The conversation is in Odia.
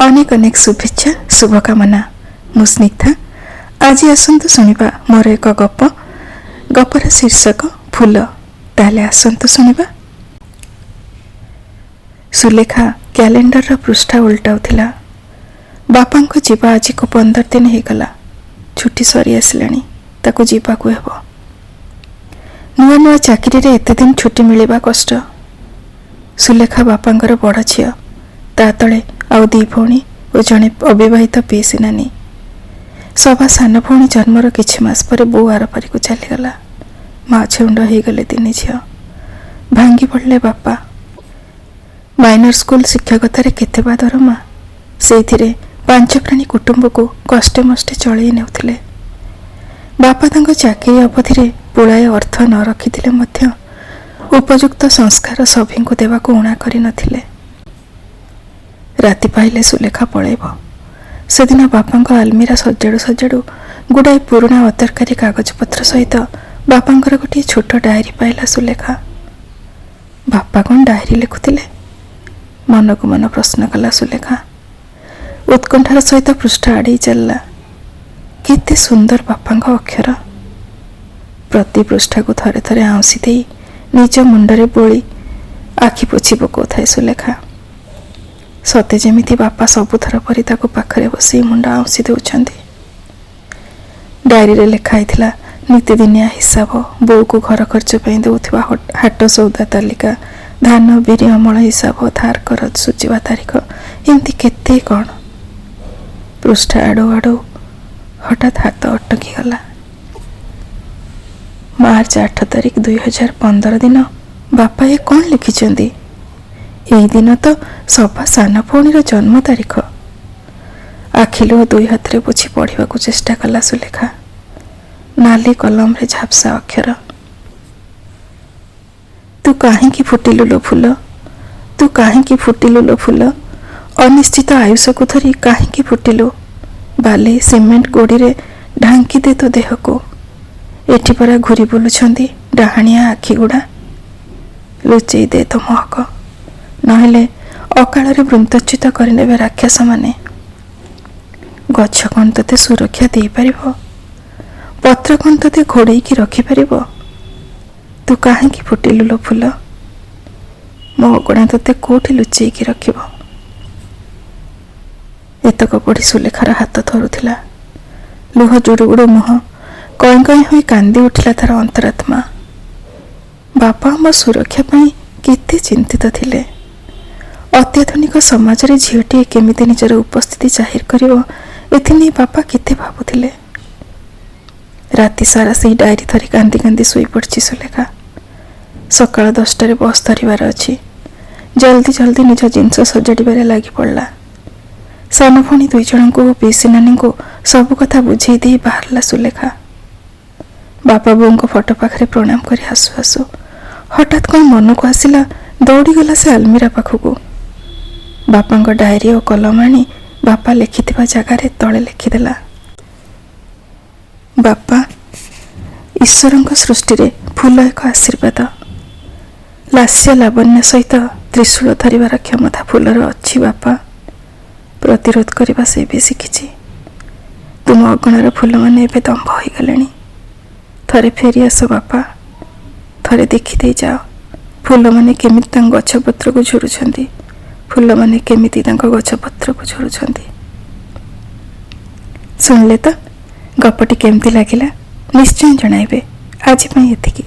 ଅନେକ ଅନେକ ଶୁଭେଚ୍ଛା, ଶୁଭକାମନା। ମୁଁ ସ୍ନିଗ୍ଧା। ଆଜି ଆସନ୍ତୁ ଶୁଣିବା ମୋର ଏକ ଗପ। ଗପର ଶୀର୍ଷକ ଫୁଲ। ତାହେଲେ ଆସନ୍ତୁ ଶୁଣିବା। ସୁଲେଖା କ୍ୟାଲେଣ୍ଡରର ପୃଷ୍ଠା ଓଲଟାଉଥିଲା। ବାପାଙ୍କ ଯିବା ଆଜିକୁ 15 ଦିନ ହେଇଗଲା। ଛୁଟି ସରି ଆସିଲାଣି, ତାକୁ ଯିବାକୁ ହେବ। ନୂଆ ନୂଆ ଚାକିରିରେ ଏତେ ଦିନ ଛୁଟି ମିଳିବା କଷ୍ଟ। ସୁଲେଖା ବାପାଙ୍କର ବଡ଼ ଝିଅ। ତା ତଳେ ଆଉ ଦି ଭଉଣୀ ଓ ଜଣେ ଅବିବାହିତ ପିଇସୀ ନାନୀ। ସବା ସାନ ଭଉଣୀ ଜନ୍ମର କିଛି ମାସ ପରେ ବୋଉ ଆରପାରିକୁ ଚାଲିଗଲା। ମା ଛେଉଣ୍ଡ ହେଇଗଲେ ତିନି ଝିଅ। ଭାଙ୍ଗି ପଡ଼ିଲେ ବାପା। ମାଇନର ସ୍କୁଲ ଶିକ୍ଷକତାରେ କେତେ ବା ଦରମା? ସେଇଥିରେ ପାଞ୍ଚ ପ୍ରାଣୀ କୁଟୁମ୍ବକୁ କଷ୍ଟେ ମଷ୍ଟେ ଚଳେଇ ନେଉଥିଲେ। ବାପା ତାଙ୍କ ଚାକିରି ଅବଧିରେ ପୁଳାଏ ଅର୍ଥ ନ ରଖିଥିଲେ ମଧ୍ୟ ଉପଯୁକ୍ତ ସଂସ୍କାର ସଭିଙ୍କୁ ଦେବାକୁ ଊଣା କରିନଥିଲେ। ରାତି ପାହିଲେ ସୁଲେଖା ପଳେଇବ। ସେଦିନ ବାପାଙ୍କ ଆଲମିରା ସଜାଡ଼ୁ ସଜାଡ଼ୁ ଗୁଡ଼ାଏ ପୁରୁଣା ଅଦରକାରୀ କାଗଜପତ୍ର ସହିତ ବାପାଙ୍କର ଗୋଟିଏ ଛୋଟ ଡାଏରୀ ପାଇଲା ସୁଲେଖା। ବାପା କ'ଣ ଡାଏରୀ ଲେଖୁଥିଲେ? ମନକୁ ମନ ପ୍ରଶ୍ନ କଲା ସୁଲେଖା। ଉତ୍କଣ୍ଠାର ସହିତ ପୃଷ୍ଠା ଆଡ଼େଇ ଚାଲିଲା। କେତେ ସୁନ୍ଦର ବାପାଙ୍କ ଅକ୍ଷର! ପ୍ରତି ପୃଷ୍ଠାକୁ ଥରେ ଥରେ ଆଉଁସି ଦେଇ ନିଜ ମୁଣ୍ଡରେ ବୋଳି ଆଖି ପୋଛି ପକାଉଥାଏ ସୁଲେଖା। ସତେ ଯେମିତି ବାପା ସବୁଥର ପରି ତାକୁ ପାଖରେ ବସେଇ ମୁଣ୍ଡ ଆଉଁସି ଦେଉଛନ୍ତି। ଡାଏରୀରେ ଲେଖା ହେଇଥିଲା ନିତିଦିନିଆ ହିସାବ, ବୋଉକୁ ଘର ଖର୍ଚ୍ଚ ପାଇଁ ଦେଉଥିବା ହାଟ ସଉଦା ତାଲିକା, ଧାନ ବିରି ଅମଳ ହିସାବ, ଧାର କରଜ ସୁଝିବା ତାରିଖ, ଏମିତି କେତେ କ'ଣ। ପୃଷ୍ଠା ଆଡ଼ଉ ଆଡ଼ଉ ହଠାତ୍ ହାତ ଅଟକିଗଲା। ମାର୍ଚ୍ଚ 8 ତାରିଖ 2015 ଦିନ ବାପା ଏ କ'ଣ ଲେଖିଛନ୍ତି? ଏଇ ଦିନ ତ ସବା ସାନ ଭଉଣୀର ଜନ୍ମ ତାରିଖ। ଆଖି ଲୁହ ଦୁଇ ହାତରେ ପୋଛି ପଢ଼ିବାକୁ ଚେଷ୍ଟା କଲା ସୁଲେଖା। ନାଲି କଲମରେ ଝାପ୍ସା ଅକ୍ଷର। ତୁ କାହିଁକି ଫୁଟିଲୁ ଲୋ ଫୁଲ, ତୁ କାହିଁକି ଫୁଟିଲୁ ଲୋ ଫୁଲ, ଅନିଶ୍ଚିତ ଆୟୁଷକୁ ଧରି କାହିଁକି ଫୁଟିଲୁ? ବାଲି ସିମେଣ୍ଟ ଗୋଡ଼ିରେ ଢାଙ୍କି ଦେ ତୋ ଦେହକୁ। ଏଠି ପରା ଘୁରି ବୁଲୁଛନ୍ତି ଡାହାଣିଆ ଆଖିଗୁଡ଼ା। ଲୁଚେଇ ଦେ ତୋ ମହକ, ନହେଲେ ଅକାଳରେ ବୃନ୍ତଚ୍ୟୁତ କରିନେବେ ରାକ୍ଷସମାନେ। ଗଛ କ'ଣ ତୋତେ ସୁରକ୍ଷା ଦେଇପାରିବ? ପତ୍ର କ'ଣ ତୋତେ ଘୋଡ଼େଇକି ରଖିପାରିବ? ତୁ କାହିଁକି ଫୁଟିଲୁ ଲୋ ଫୁଲ? ମୋ ଅଗଣା ତୋତେ କୋଉଠି ଲୁଚେଇକି ରଖିବ? ଏତକ ପଢ଼ି ସୁଲେଖାର ହାତ ଥରୁଥିଲା। ଲୁହ ଜୁଡ଼ୁବୁଡ଼ୁ ମୁହଁ, କଇଁ କଇଁ ହୋଇ କାନ୍ଦି ଉଠିଲା ତାର ଅନ୍ତରାତ୍ମା। ବାପା ଆମ ସୁରକ୍ଷା ପାଇଁ କେତେ ଚିନ୍ତିତ ଥିଲେ। ଅତ୍ୟାଧୁନିକ ସମାଜରେ ଝିଅଟିଏ କେମିତି ନିଜର ଉପସ୍ଥିତି ଜାହିର କରିବ, ଏଥିନେଇ ବାପା କେତେ ଭାବୁଥିଲେ। ରାତି ସାରା ସେଇ ଡାଏରୀ ଧରି କାନ୍ଦି କାନ୍ଦି ଶୋଇପଡ଼ିଛି ସୁଲେଖା। ସକାଳ 10ଟାରେ ବସ୍ ଧରିବାର ଅଛି। ଜଲ୍ଦି ଜଲ୍ଦି ନିଜ ଜିନିଷ ସଜାଡ଼ିବାରେ ଲାଗି ପଡ଼ିଲା। ସାନ ଭଉଣୀ ଦୁଇ ଜଣଙ୍କୁ ଓ ପିଇସୀ ନାନୀଙ୍କୁ ସବୁ କଥା ବୁଝେଇ ଦେଇ ବାହାରିଲା ସୁଲେଖା। ବାପା ବୋଉଙ୍କ ଫଟୋ ପାଖରେ ପ୍ରଣାମ କରି ଆସୁ ଆସୁ ହଠାତ୍ କ'ଣ ମନକୁ ଆସିଲା, ଦୌଡ଼ିଗଲା ସେ ଆଲମିରା ପାଖକୁ। ବାପାଙ୍କ ଡାଏରୀ ଓ କଲମ ଆଣି ବାପା ଲେଖିଥିବା ଜାଗାରେ ତଳେ ଲେଖିଦେଲା, ବାପା, ଈଶ୍ୱରଙ୍କ ସୃଷ୍ଟିରେ ଫୁଲ ଏକ ଆଶୀର୍ବାଦ। ଲାସ୍ୟ ଲାବଣ୍ୟ ସହିତ ତ୍ରିଶୂଳ ଧରିବାର କ୍ଷମତା ଫୁଲର ଅଛି ବାପା। ପ୍ରତିରୋଧ କରିବା ସେ ବି ଶିଖିଛି। ତୁମ ଅଗଣାର ଫୁଲମାନେ ଏବେ ଦମ୍ଭ ହୋଇଗଲେଣି। ଥରେ ଫେରି ଆସ ବାପା, ଥରେ ଦେଖିଦେଇ ଯାଅ ଫୁଲମାନେ କେମିତି ତାଙ୍କ ଗଛପତ୍ରକୁ ଝୁରୁଛନ୍ତି, ଫୁଲମାନେ କେମିତି ତାଙ୍କ ଗଛପତ୍ରକୁ ଝୁରୁଛନ୍ତି। ଶୁଣିଲେ ତ ଗପଟି କେମିତି ଲାଗିଲା ନିଶ୍ଚୟ ଜଣାଇବେ। ଆଜି ପାଇଁ ଏତିକି।